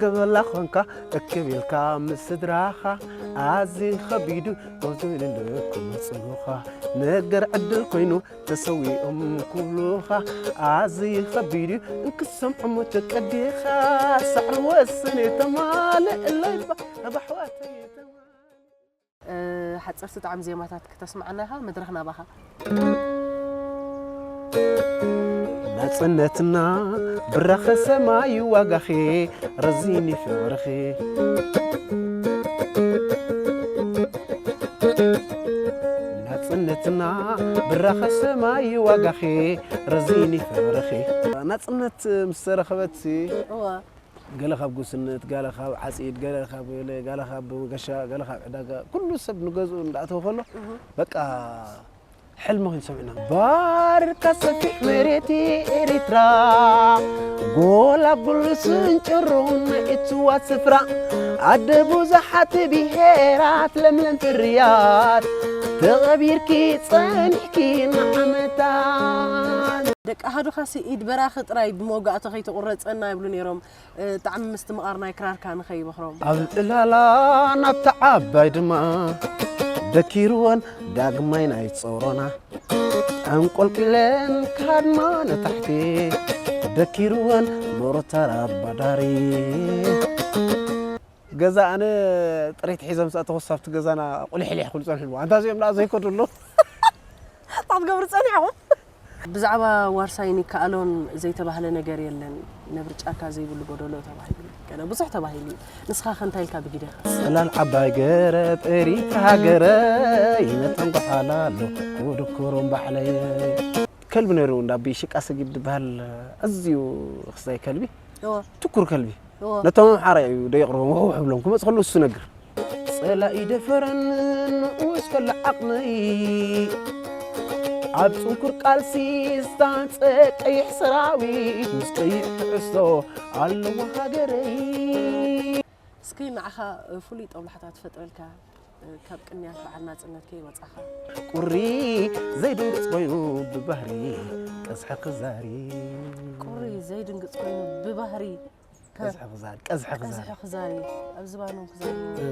ገበላ ኾንካ እክብ ኢልካ ምስ ስድራኻ ኣዝዩ ኸቢዱ ዞይልልኩም ጽሉኻ ነገር ዕድል ኮይኑ ተሰዊኦም ኩሉኻ ኣዝዩ ኸቢዱ እንክሰምዖ ሞቸ ቀዲኻ ሳዕሪ ወስን የተማለ እለይባ ኣብ ኣሕዋተይ የተማለ ሓፀርቲ ጣዕሚ ዜማታት ክተስምዓና ኢኻ። መድረኽ ናባኻ። ናጽነትና ብራኸ ሰማይ ዋጋኺ ረዚኒ ፍቕርኺ ናጽነትና ብራኸ ሰማይ ዋጋኺ ረዚኒ ፍቕርኺ ናጽነት ምስ ተረኸበት እዋ ገለ ካብ ጉስነት፣ ገለ ካብ ዓጺድ፣ ገለ ካብ ገለ፣ ገለ ካብ መገሻ፣ ገለ ካብ ዕዳጋ፣ ኩሉ ሰብ ንገዝኡ እንዳእተወ ከሎ በቃ ሕልሚ ኮይኑ ሰሚዕና። ባርካ ሰፊሕ መሬት ኤሪትራ ጎላጉል ስንጭሮን ናይ እጽዋት ስፍራ ኣደ ብዙሓት ብሄራት ለምለም ፍርያት ተቐቢርኪ ጸኒሕኪ ንዓመታት። ደቂ ኣሃዱኻሲ ኢድ በራኺ ጥራይ ብመወጋእታ ከይትቑረጸና ይብሉ ነይሮም። ጣዕሚ ምስትምቓር ናይ ክራርካ ንኸይበኽሮም። ኣብ ዕላላ ናብታ ዓባይ ድማ ደኪርወን ዳግማይ ናይ ጾሮና ኣንቆልቂለን ካድማ ንታሕቲ ደኪርወን ሞርታር ኣባዳሪ ገዛ ኣነ ጥሪት ሒዞም ዝኣተኹስ ኣብቲ ገዛና ቁሊሕሊሕ ክብሉ ጸንሑ ኣለዉ። ኣንታ እዚኦም ደኣ ዘይከዱ ኣለዉ። እንታይ ክትገብሩ ጸኒሕኹም? ብዛዕባ ዋርሳይን ይከኣሎን ዘይተባህለ ነገር የለን። ነብሪ ጫካ ዘይብሉ ጎደሎ ተባሂሉ። ገለ ብዙሕ ተባሂሉ እዩ። ንስኻ ከ እንታይ ኢልካ ብጊደኻ? ጽላል ዓባይ ገረብ ኤሪትራ ሃገረይ ነተን ጎሓላሉ ክድክሮም ባዕለይ። ከልቢ ነይሩ እንዳ ኣቢ ሽቃ ሰጊድ ዝበሃል ኣዝዩ ክስታይ ከልቢ። እወ። ትኩር ከልቢ። እወ። ነቶም ኣምሓራ እዩ ደየቕርቦም፣ ውሕ ውሕ ብሎም። ክመጽእ ከሎ እሱ ነግር። ጸላኢ ደፈረን ንኡስ ከሎ ዓቕመይ። ኣብ ጽንኩር ቃልሲ ዝታንጸ ቀይሕ ሰራዊት ምስ ቀይሕ ትሕዝቶ ኣለዋ ሃገረይ። እስኪ ንዓኻ ፍሉይ ጦብላሕታ ትፈጥረልካ ካብ ቅንያት በዓል ናጽነት ከይወጻኻ። ቁሪ ዘይድንግጽ ኮይኑ ብባህሪ ቀዝሒ ክዛሪ። ቁሪ ዘይድንግጽ ኮይኑ ብባህሪ ከ-፣ ቀዝሒ ክዛሪ፣ ቀዝሒ ክዛሪ። ቀዝሒ ክዛሪ፣ ኣብ ዝባኖም ክዛሪ። እ።